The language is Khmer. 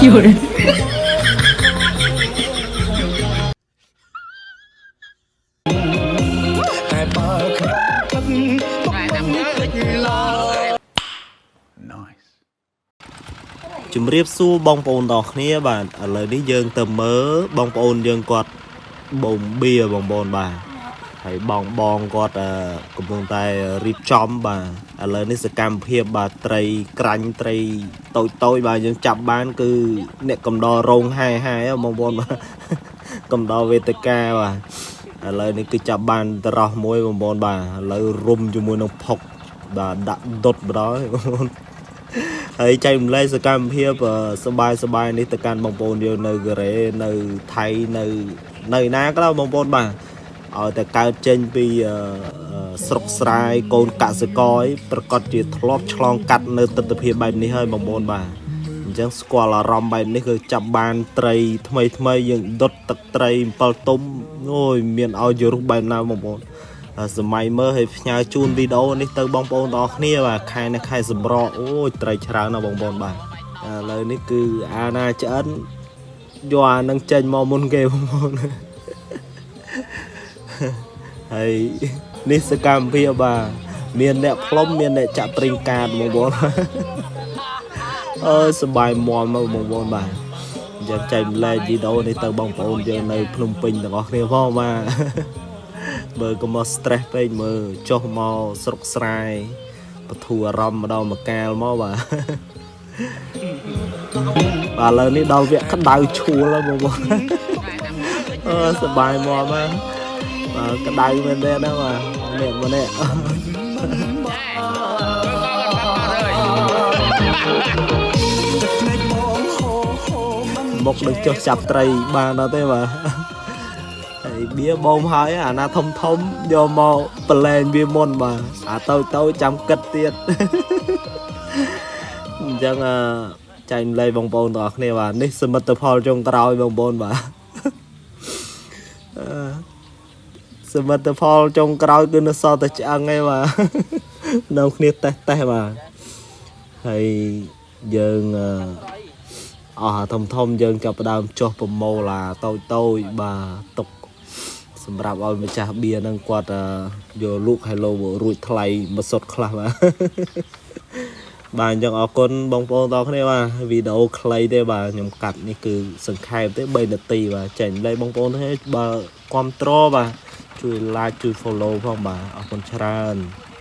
有人， តែបើគ្មានទឹកទុកមិនតិចឡើយ Nice. ជំរាបសួរបងប្អូនទាំងអស់គ្នាបាទឥឡូវនេះយើងទៅមើលបងប្អូនយើងគាត់បូមបៀបងប្អូនបាទហើយបងបងគាត់កំពុងតែរៀបចំបាទឥឡូវនេះសកម្មភាពបាទត្រីក្រាញ់ត្រីតូចតូចបាទយើងចាប់បានគឺអ្នកកំដររោងហែហែបងប្អូនបាទ កំដរវេទិកាបាទឥឡូវនេះគឺចាប់បានត្រោះមួយបងប្អូនបាទឥឡូវរុំជាមួយនឹងផុកបាទដាក់ដុតម្ដងបងប្អូន ហើយចែករំលែកសកម្មភាពសប្បាយសប្បាយនេះទៅកាន់បងប្អូនយើងនៅកូរ៉េនៅថៃនៅនៅណាក៏ដោយបងប្អូនបាទឲ្យតែកើតចេញពីស្រុកស្រែកូនកសិករឯងប្រកាសជាធ្លាប់ឆ្លងកាត់នៅទស្សនភាពបែបនេះហើយបងប្អូនបាទអញ្ចឹងស្គាល់អារម្មណ៍បែបនេះគឺចាប់បានត្រីថ្មីថ្មីយើងដុតទឹកត្រី7ទុំអូយមានឲ្យយរុសបែបណាបងប្អូន សម័យមើលឲ្យផ្ញើជូនវីដេអូនេះទៅបងប្អូនទាំងអស់គ្នាបាទខែនេះខែសម្រកអូយត្រីច្រើនណាស់បងប្អូនបាទឥឡូវនេះគឺអាណាឆ្អិនយកអានឹងចេញមកមុនគេបងប្អូនហើយនេះសកម្មភាពបាទមានអ្នកផ្លុំមានអ្នកចាក់ប្រេងកាតបងប្អូនអើយសប្បាយមាំមកបងប្អូនបាទអញ្ចឹងចែកម្លែកវីដេអូនេះទៅបងប្អូនយើងនៅភ្នំពេញទាំងអស់គ្នាផងបាទ មើលកុំមក stress ពេកមើលចុះមកស្រុកស្រែបធូរអារម្មណ៍ម្ដងម្កាលមកបាទបាទឥឡូវនេះដល់វគ្គក្តៅឈួលហើយបងប្អូនអឺសប្បាយមកបាទបាទក្តៅមែនទេណាបាទម្នាក់ម្នាក់ ទឹកភ្នែកបងហូរហូរមិន មុខនឹងចុះចាប់ត្រីបានអត់ទេបាទហើយបៀបូមហើយអាណាធំធំយកមកប្រឡែងវាមុនបាទអាតូចតូចចាំគិតទៀត អញ្ចឹងចែកម្លែកបងប្អូនទាំងអស់គ្នាបាទនេះសមិទ្ធផលចុងក្រោយបងប្អូនបាទអឺសមិទ្ធផលចុងក្រោយគឺនៅសល់តែឆ្អឹងឯងបាទ នៅគ្នាតេះតេះបាទហើយយើងអស់អាធំធំយើងចាប់ផ្ដើមចុះប្រមូលអាតូចតូចបាទទុកសម្រាប់ឲ្យម្ចាស់បៀហ្នឹងគាត់យកលក់ហេឡូរួចថ្លៃមួយសុតខ្លះបាទ បាទអញ្ចឹងអរគុណបងប្អូនទាំងអស់គ្នាបាទវីដេអូខ្លីទេបាទខ្ញុំកាត់នេះគឺសង្ខេបទេ3នាទីបាទចែកម្លែកបងប្អូនទេបើគ្រប់ត្របាទជួយ like ជួយ follow ផងបាទអរគុណច្រើន។